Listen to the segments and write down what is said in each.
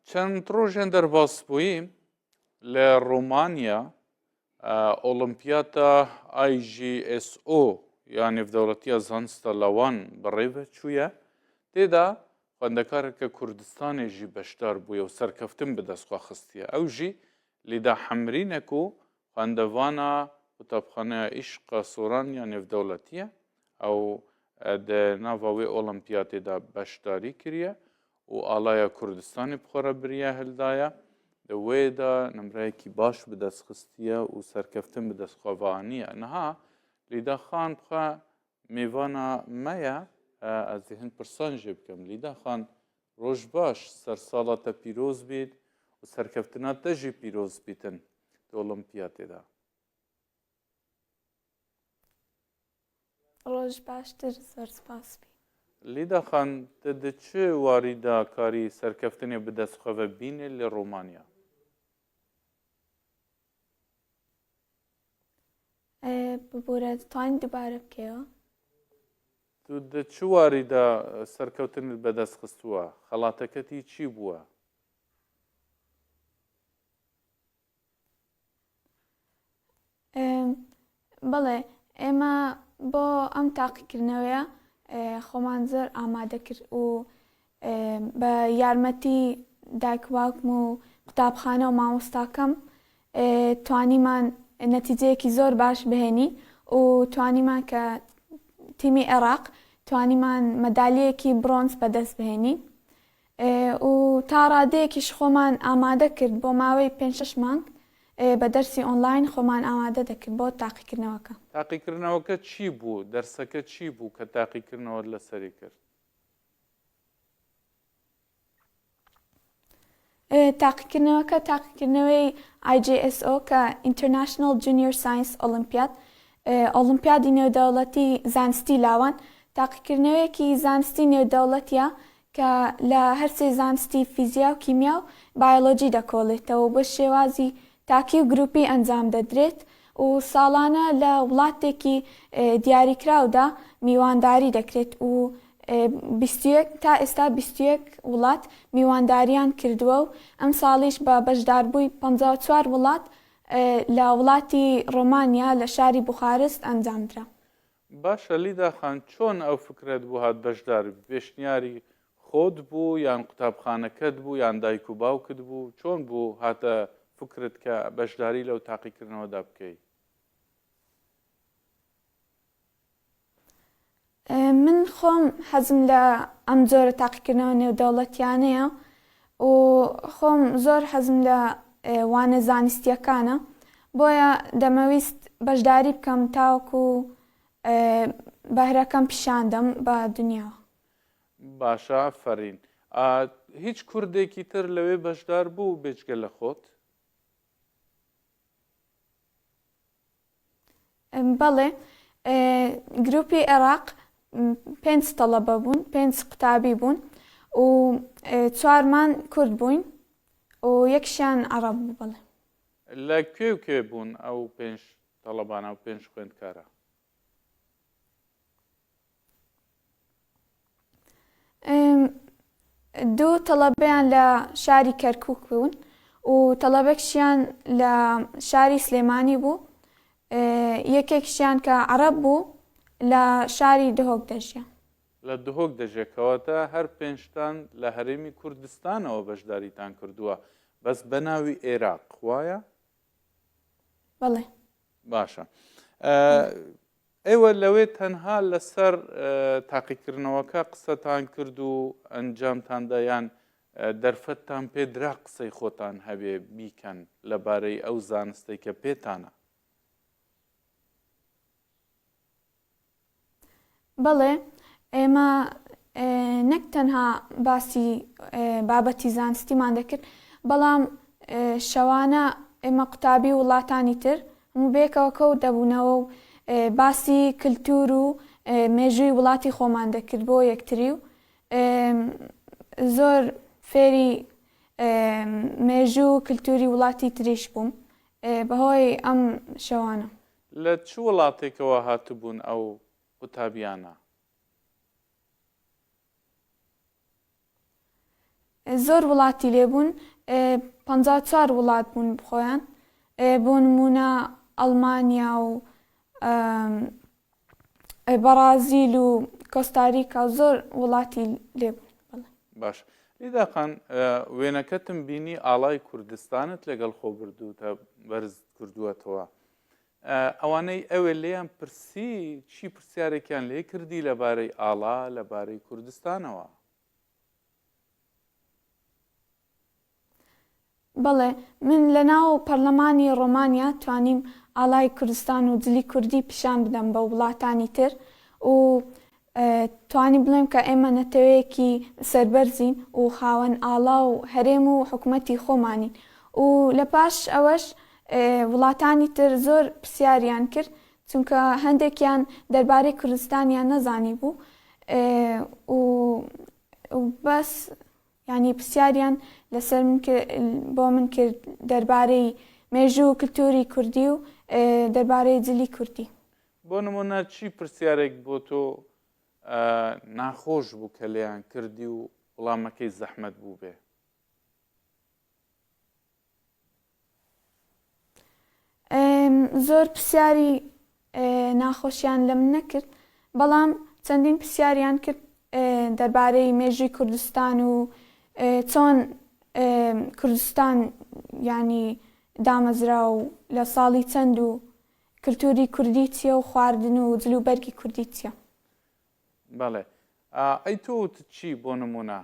چەند ڕۆژێن دەرباس بووی لە ڕۆمانیا ئۆڵمپیاتا IGSO یا نێودەوڵەتیە زانستە لاوان بەڕێوە چوویە تێدا خوێندەکارەکە کوردستانێ ژی بەشدار بوویە و سەرکەفتن بەدەست خوا خستیە ئەو ژی لیدا حەمرینەک و خوێندەڤانا قوتابخانەیا ئیشقا سۆران یا نێودەوڵەتیە ئەو دە ناڤا وێ ئۆڵمپیاتێدا بەشداری کریە و ئاڵایا کوردستانی بخۆرە بریە هلدایە دە وێدا نمرەیەکی باش بدەست خستیە و سەرکەفتن بدەست خۆڤا ئانیە نها لیدا خان بخە مێڤانا مەیە ئەز هند پرسان ژێ بکەم لیدا خان ڕۆژ باش سەرساڵا تە پیرۆز بیت و سەرکەفتنا تە ژی پیرۆز بیتن دە ئۆڵمپیاتێدا. ڕۆژ باشتر زۆر سپاس بی. لیدا خان تە دە چ واری دا کاری سەرکەفتنێ بدەست خوەڤە بینێ لە ڕۆمانیا؟ ببورە دەتوانی دووبارە بکەیەوە؟ تو دە چ واری دا سەرکەوتنت بەدەست خستووە؟ خەڵاتەکەتی چی بووە؟ بەڵێ ئێمە بۆ ئەم تاقیکردنەوەیە خۆمان زۆر ئامادە کرد و بە یارمەتی دایک و باوکم و قوتابخانە و مامۆستاکەم توانیمان نەتیجەیەکی زۆر باش بهێنین و توانیمان کە تیمی عێراق توانیمان مەدالیەکی برۆنز بەدەست بهێنین و تا ڕادەیەکیش خۆمان ئامادە کرد بۆ ماوەی پێنج شەش مانگ بە دەرسی ئۆنلاین خۆمان ئامادە دەکرد بۆ تاقیکردنەوەکە. تاقیکردنەوەکە چی بوو؟ دەرسەکە چی بوو کە تاقیکردنەوەت لەسەری کرد؟ تاقیکردنەوەکە تاقیکردنەوەی IJSO کە International Junior Science Olympiad ئۆڵمپیادی نێودەوڵەتی زانستی لاوان تاقیکردنەوەیەکی زانستی نێودەوڵەتیە کە لە هەرسێ زانستی فیزیا و کیمیا و بایۆلۆجی دەکۆڵێتەوە و بە شێوازی تاکی و گروپی ئەنجام دەدرێت و ساڵانە لە وڵاتێکی دیاریکراودا میوانداری دەکرێت و 21 تا ئێستا 21 وڵات میوانداریان کردووە و ئەمساڵیش بە بەشداربووی 54 وڵات لە وڵاتی ڕۆمانیا لە شاری بوخارست ئەنجامدرا. باشە لیدا خان چۆن ئەو فکرەت بۆ هات بەشدار بی پێشنیاری خۆت بوو یان قوتابخانەکەت بوو یان دایک و باوکت بوو چۆن بوو هاتە فکرت کە بەشداری لەو تاقیکردنەوەدا بکەی؟ من خۆم حەزم لە ئەم جۆرە تاقیکردنەوە نێودەوڵەتیانەیە و خۆم زۆر حەزم لە وانە زانستیەکانە بۆیە دەمەویست بەشداری بکەم تاوەکو بەهرەکەم پیشاندەم بە دنیاوە. باشە ئافەرین. هیچ کوردێکی تر لەوێ بەشدار بوو بێجگە لە خۆت؟ بەڵێ گروپی عێراق پێنج تەڵەبە بوون پێنج قوتابی بوون و چوارمان کورد بووین و یەکشیان عەڕەب بوو بەڵێ. لە کوێ و کوێ بوون ئەو پێنج تەڵەبانە و پێنج خوێندکارە؟ دوو تەڵەبەیان لە شاری کەرکوک بوون و تەڵەبەکشیان لە شاری سلێمانی بوو یەکێکشیان کە عەڕەب بوو لە شاری دهۆک دەژیا. لە دهۆک دەژێ کەواتە هەر پێنجتان لە هەرێمی کوردستانەوە بەشداریتان کردووە بەس بە ناوی ئێراق وایە؟ بەڵێ. باشە ئێوە لەوێ تەنها لەسەر تاقیکردنەوەکە قسەتان کرد و ئەنجامتان دا یان دەرفەتتان پێدرا قسەی خۆتان هەبێ بیکەن لەبارەی ئەو زانستەی کە پێتانە؟ بەڵێ ئێمە نەک تەنها باسی بابەتی زانستیمان دەکرد بەڵام شەوانە ئێمە قوتابی وڵاتانی تر هەموو بەیەکەوە کەوت دەبوونەوە و باسی کلتور و مێژووی وڵاتی خۆمان دەکرد بۆ یەکتری و زۆر فێری مێژوو و کلتوری وڵاتی تریش بووم بەهۆی ئەم شەوانە. لە چ وڵاتێکەوە هاتبوون ئەو قوتابیانە؟ زۆر وڵاتی لێ بوون، 54 وڵات بوون خۆیان، بۆ نموونە ئەڵمانیا و بەڕازیل و کۆستاریکا و زۆر وڵاتی لێ بوون. بەڵێ. باش لیدا خان وێنەکەتم بینی ئاڵای کوردستانت لەگەڵ خۆ بردووتە بەرز کردووەتەوە ئەوانەی ئەوێ لێیان پرسی چی پرسیارێکیان لێ کردی لەبارەی ئاڵا لەبارەی کوردستانەوە؟ بەڵێ، من لەناو پەرلەمانی ڕۆمانیا توانیم ئاڵای کوردستان و جلی کوردی پیشان بدەم بە وڵاتانی تر و توانیم بڵێم کە ئێمە نەتەوەیەکی سەربەرزین و خاوەن ئاڵا و هەرێم و حکومەتی خۆمانین و لە پاش ئەوەش وڵاتانی تر زۆر پرسیاریان کرد چونکە هەندێکیان دەربارەی کوردستانیان نەزانیبوو و بەس یانی پرسیاریان لەسەر من بۆ من کرد دەربارەی مێژوو و کلتوری کوردی و دەربارەی جلی کوردی. بۆ نمونە چی پرسیارێک بۆ تۆ ناخۆش بوو کە لێیان کردی و وڵامەکەی زەحمەت بووبێ؟ زۆر پرسیاری ناخۆشیان لە من نەکرد، بەڵام چەندین پرسیاریان کرد دەربارەی مێژووی کوردستان و چۆن کوردستان یانی دامەزرا و لە ساڵی چەند و کلتوری کوردی چییە و خواردن و جلوبەرگی کوردی چییە. بەڵێ ئەی تۆ وتت چی بۆ نموونە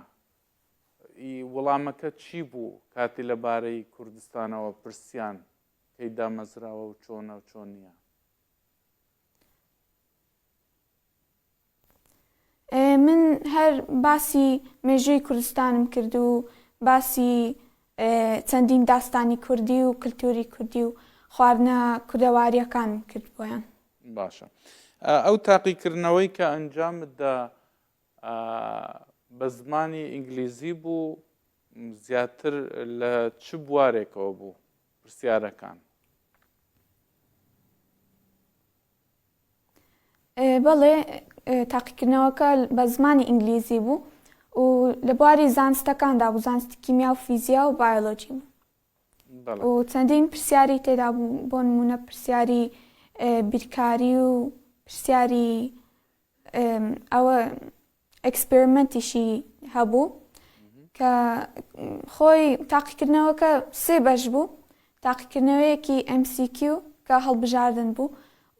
ئی وڵامەکە چی بوو کاتی لە بارەی کوردستانەوە پرسیان کەی دامەزراوە و چۆنە و چۆن نییە؟ من هەر باسی مێژووی کوردستانم کرد و باسی چەندین داستانی کوردی و کلتوری کوردی و خواردنە کوردەوارییەکانم کرد بۆیان. باشە ئەو تاقیکردنەوەی کە ئەنجامت دا بە زمانی ئینگلیزی بوو زیاتر لە چ بوارێکەوە بوو پرسیارەکان؟ بەڵێ تاقیکردنەوەکە بە زمانی ئینگلیزی بوو و لە بواری زانستەکاندا بوو زانستی کیمیا و فیزیا و بایۆلۆجی بوو و چەندین پرسیاری تێدا بوو بۆ نمونە پرسیاری بیرکاری و پرسیاری ئەوە experiment یشی هەبوو کە خۆی تاقیکردنەوەکە سێ بەش بوو تاقیکردنەوەیەکی MCQ کە هەڵبژاردن بوو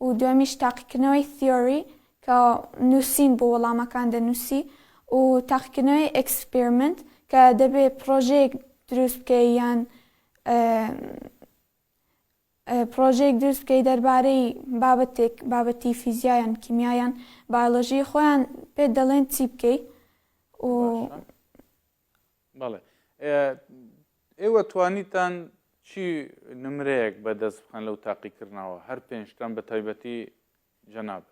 و دومیش تاقیکردنەوەی theory کە نووسین بۆ وەڵامەکان دەنووسی و تاقیکردنەوەی experiment کە دەبێ پرۆژەیەک دروست بکەی یان پڕۆژەیەک دروست بکەی دەربارەی بابەتێک بابەتی فیزیا یان کیمیا یان بایۆلۆژی خۆیان پێت دەڵێن چی بکەی و بەڵێ ئێوە توانیتان چی نمرەیەک بەدەست بخەن لەو تاقیکردنەوە هەر پێنجتان بە تایبەتی جەنابت؟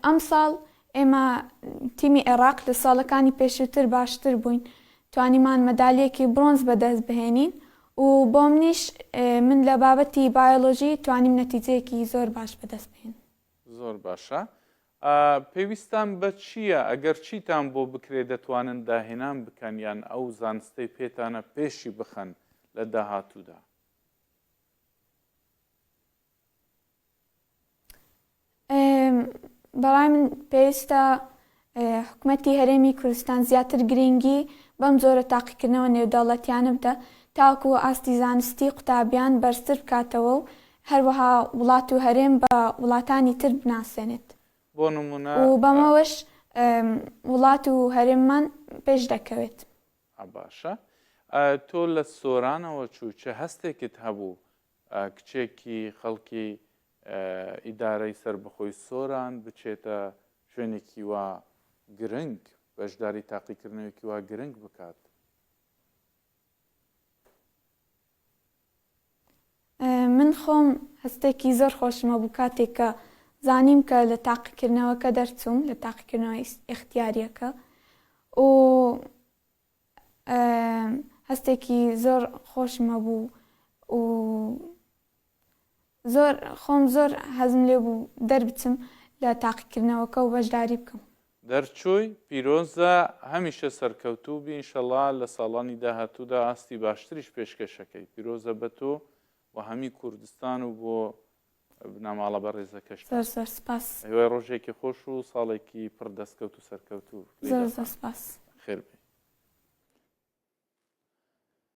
ئەمساڵ ئێمە تیمی عێراق لە ساڵەکانی پێشووتر باشتر بووین، توانیمان مەدالیەکی برۆنز بەدەست بهێنین و بۆ منیش من لە بابەتی بایۆلۆژی توانیم نەتیجەیەکی زۆر باش بەدەست بهێنم. زۆر باشە پێویستان بە چییە ئەگەر چیتان بۆ بکرێ دەتوانن داهێنان بکەن یان ئەو زانستەی پێتانە پێشی بخەن لە داهاتوودا؟ بەڕای من پێویستە حکومەتی هەرێمی کوردستان زیاتر گرینگی بەم جۆرە تاقیکردنەوە نێودەوڵەتیانە بدە تاوەکو ئاستی زانستی قوتابیان بەرزتر بکاتەوە و هەروەها وڵات و هەرێم بە وڵاتانی تر بناسێنێت بۆ نمونە و بەمەوەش وڵات و هەرێممان پێش دەکەوێت. باشە تۆ لە سۆرانەوە چووی چ هەستێکت هەبوو کچێکی خەڵکی ئیدارەی سەربەخۆی سۆران بچێتە شوێنێکی وا گرنگ، بەشداری تاقیکردنەوەیەکی وا گرنگ بکات؟ من خۆم هەستێکی زۆر خۆشم هەبوو کاتێک کە زانیم کە لە تاقیکردنەوەکە دەرچووم، لە تاقیکردنەوە ئیختیارییەکە و هەستێکی زۆر خۆشم هەبوو و زۆر خۆم زۆر حەزم لێ بوو دەربچم لە تاقیکردنەوەکە و بەشداری بکەم. دەرچووی، پیرۆزە، هەمیشە سەرکەوتوو بی ئینشەڵا لە ساڵانی داهاتوودا ئاستی باشتریش پێشکەشەکەی، پیرۆزە بە تۆ و هەمی کوردستان و بۆ بنەماڵە بەڕێزەکەشتان. زۆر زۆر سپاس. بەهیوای ڕۆژێکی خۆش و ساڵێکی پڕ دەستکەوت و سەرکەوتوو زۆر زۆر سپاس. خێر بێی.